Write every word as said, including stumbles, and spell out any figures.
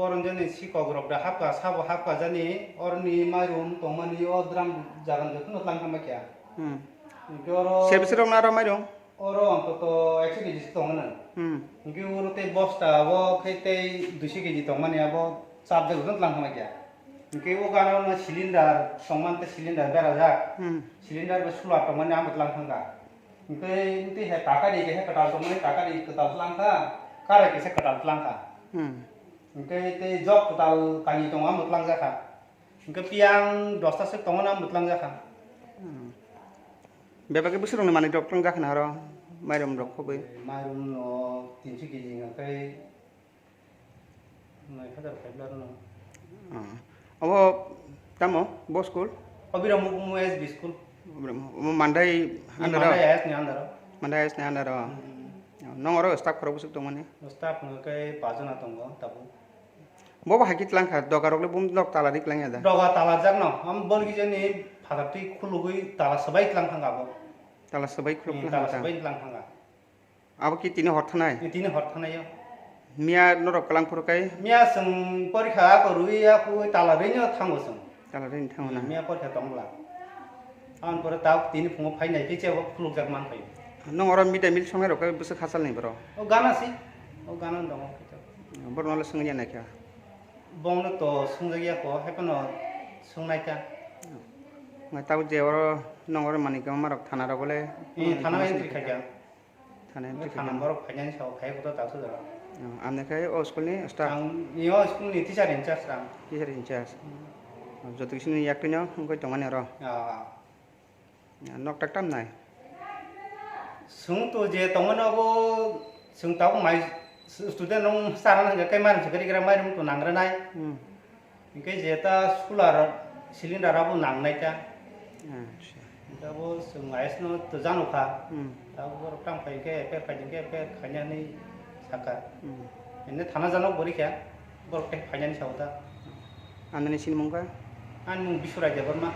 Oron jani si kok rok da hapka, sabo hapka jani, oroni mairum tongmani o drum jagan jotono tlang thangma kya. Hmm. Hwnkhe oro Service rok na aro mairum? Oro ontoto ekso keji se tongo nang. Hmm. Hwnkhe oro tei bosta abo khe tei duiso keji tongmani abo chap jaga jotono tlang thangma kya. Hwnkhe o gana no cylinder tongmani tei cylinder berajak. Hmm. Cylinder bai solar tongmani amo tlang thangkha. Hwnkhe tei he takari khe kwtal tongmani takari kwtal tlang kha. Karai khe se kwtal tlang kha. Hmm. Hwnkhe tei jok kwtal kainwi tongo, amo tlangjak kha. Hwnkhe piyang dosta swk tongo, amo tlangjak kha. Hmm. Bebak khe bwswk rokni manwi rok tlangjak kha na oro, mairum rok khobwi? Mairum no tinso keji hwnkhe noi hajar khaibla rwno. Hmm. Obo tamo bo school? Obiram Mukmu S B school. Obiram, omo Mandai under o? Mandai S ni under o. Mandai S ni under o. Hmm. Nong oro staff khorok bwswk tongmani? Staff hwnkhe pajona tongo tabuk. Bobo hai khe tlang kha, doga rok le bum nok tala ri tlang ya da? Doga tala jak no, am bon khe jani phatar twi khulugwi tala swbai tlang thang kha bo. Tala swbai khuluk Hmm, tlang tala thang kha. Swbai tlang thang kha. Abo khe tini hor thanai? Ni tini hor thanai yo. Miya norok kwlang phuru kai? Miya chwng porikha ako rwi ako tala rwi no thango chwng. Tala rwi thango na? Miya porikha tong bwla. Aboni pore tabuk tini phungo phai nai khe chebo khulukjak man phai. Nong oro mid day meal songnai rok khe bwswk hachal ni bro? O gana si. O gana dong o khe. Borok no le swngya nai kha? Bong no to swngjak ya kho, hai phano swngnai kha. Ngai tabuk je oro nong oro manwi kwbangma rok thana rok le. Eh, thana entry khai kha. Thana entry Thana khai kha. Borok phainani sao khai kho to tabuk jora. Oh, amne khai o school ni staff? Ang ni o school ni teacher in charge ang. Teacher in charge. Hmm. Oh, joto kisi ni yak twi no wngwi tongmani oro. Ah. Nok tak tam nai? Chwng to je tongmani abo chwng tabuk mai student rok charana hwnkhe khe mairum se kwrwi kwrwi mairum to nang rwnai. Hmm. Hwnkhe je ta solar cylinder abo nang nai ta. Acha. Hwnkhe abo chwng ice no to jano kha. Hmm. Tabuk borok tang phai hwnkhe eper phai hwnkhe eper khaina hinwi saka. Hmm. Hwnkhe thana jano bo rikha borok tei phainani sao ta. Amni sinimung kha? Ani mung Biswrai Debbarma.